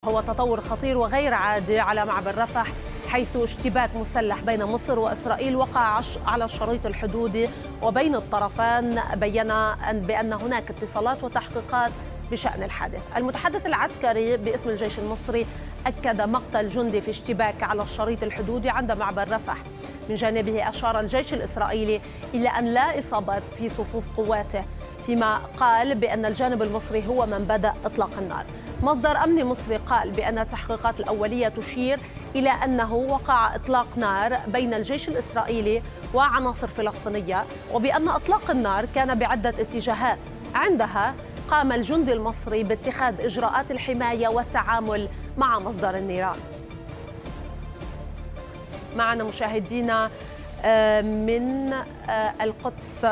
هو تطور خطير وغير عادي على معبر رفح، حيث اشتباك مسلح بين مصر وإسرائيل وقع على الشريط الحدودي وبين الطرفان. بين بأن هناك اتصالات وتحقيقات بشأن الحادث. المتحدث العسكري باسم الجيش المصري أكد مقتل جندي في اشتباك على الشريط الحدودي عند معبر رفح. من جانبه أشار الجيش الإسرائيلي إلى أن لا إصابات في صفوف قواته، فيما قال بأن الجانب المصري هو من بدأ إطلاق النار. مصدر أمني مصري قال بأن التحقيقات الأولية تشير إلى أنه وقع إطلاق نار بين الجيش الإسرائيلي وعناصر فلسطينية، وبأن إطلاق النار كان بعدة اتجاهات. عندها قام الجندي المصري باتخاذ إجراءات الحماية والتعامل مع مصدر النيران. معنا مشاهدينا من القدس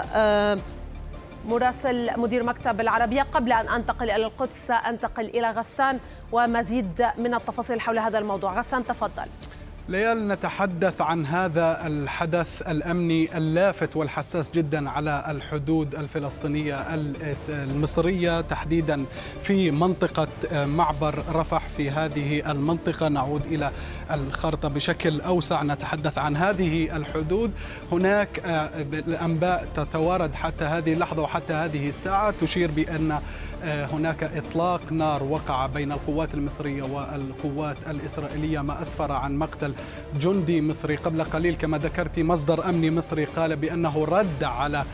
مراسل مدير مكتب العربية. قبل أن أنتقل إلى القدس أنتقل إلى غسان ومزيد من التفاصيل حول هذا الموضوع. غسان تفضل. ليال، نتحدث عن هذا الحدث الأمني اللافت والحساس جدا على الحدود الفلسطينية المصرية، تحديدا في منطقة معبر رفح. في هذه المنطقة نعود إلى الخارطة بشكل أوسع، نتحدث عن هذه الحدود. هناك الأنباء تتوارد حتى هذه اللحظة وحتى هذه الساعة تشير بأن هناك إطلاق نار وقع بين القوات المصرية والقوات الإسرائيلية، ما أسفر عن مقتل جندي مصري. قبل قليل كما ذكرت مصدر أمني مصري قال بأنه رد على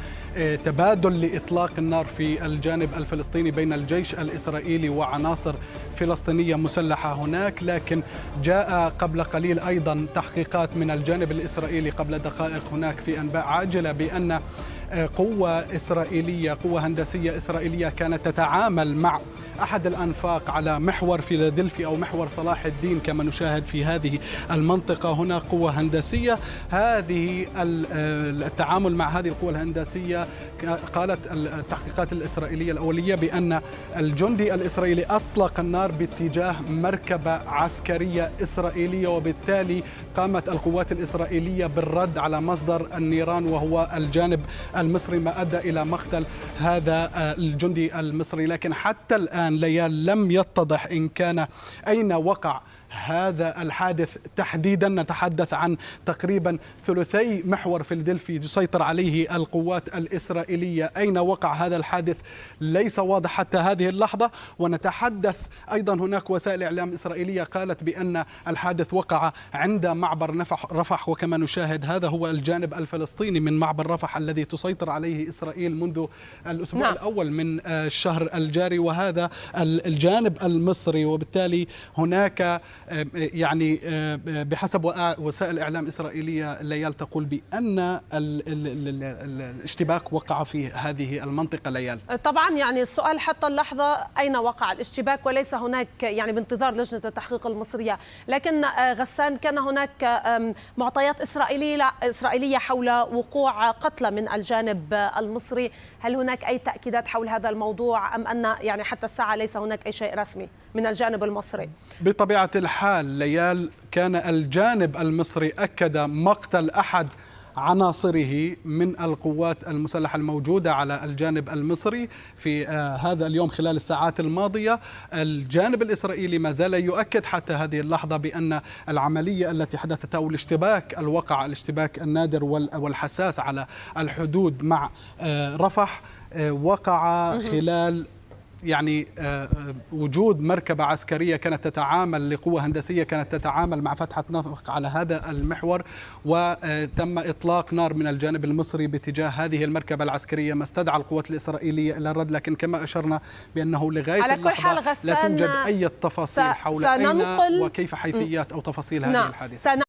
تبادل لإطلاق النار في الجانب الفلسطيني بين الجيش الإسرائيلي وعناصر فلسطينية مسلحة هناك. لكن جاء قبل قليل أيضا تحقيقات من الجانب الإسرائيلي قبل دقائق هناك في أنباء عاجلة بأن قوة إسرائيلية، قوة هندسية إسرائيلية كانت تتعامل مع أحد الأنفاق على محور فيلادلفيا أو محور صلاح الدين كما نشاهد في هذه المنطقة. هنا قوة هندسية، هذه التعامل مع هذه القوة الهندسية قالت التحقيقات الإسرائيلية الأولية بأن الجندي الإسرائيلي أطلق النار باتجاه مركبة عسكرية إسرائيلية، وبالتالي قامت القوات الإسرائيلية بالرد على مصدر النيران وهو الجانب المصري، ما أدى إلى مقتل هذا الجندي المصري. لكن حتى الآن ليال لم يتضح إن كان أين وقع هذا الحادث تحديدا. نتحدث عن تقريبا ثلثي محور فيلادلفيا تسيطر عليه القوات الإسرائيلية. أين وقع هذا الحادث ليس واضح حتى هذه اللحظة. ونتحدث أيضا هناك وسائل إعلام إسرائيلية قالت بأن الحادث وقع عند معبر رفح، وكما نشاهد هذا هو الجانب الفلسطيني من معبر رفح الذي تسيطر عليه إسرائيل منذ الأسبوع الأول من الشهر الجاري، وهذا الجانب المصري. وبالتالي هناك يعني بحسب وسائل إعلام إسرائيلية ليال تقول بأن الاشتباك وقع في هذه المنطقة. ليال، طبعا يعني السؤال حتى اللحظة أين وقع الاشتباك، وليس هناك يعني بانتظار لجنة التحقيق المصرية. لكن غسان، كان هناك معطيات إسرائيلية حول وقوع قتلى من الجانب المصري. هل هناك أي تأكيدات حول هذا الموضوع أم أن يعني حتى الساعة ليس هناك أي شيء رسمي من الجانب المصري؟ بطبيعة الحال ليال، كان الجانب المصري أكد مقتل أحد عناصره من القوات المسلحة الموجودة على الجانب المصري في هذا اليوم خلال الساعات الماضية. الجانب الإسرائيلي ما زال يؤكد حتى هذه اللحظة بأن العملية التي حدثت أو الاشتباك النادر والحساس على الحدود مع رفح وقع خلال يعني وجود مركبة عسكرية كانت تتعامل لقوة هندسية كانت تتعامل مع فتحة نفق على هذا المحور، وتم إطلاق نار من الجانب المصري باتجاه هذه المركبة العسكرية، ما استدعى القوات الإسرائيلية إلى الرد. لكن كما أشرنا بأنه لغاية على كل حال لا توجد أي تفاصيل حول أين وكيف حيثيات أو تفاصيل هذه الحادثة.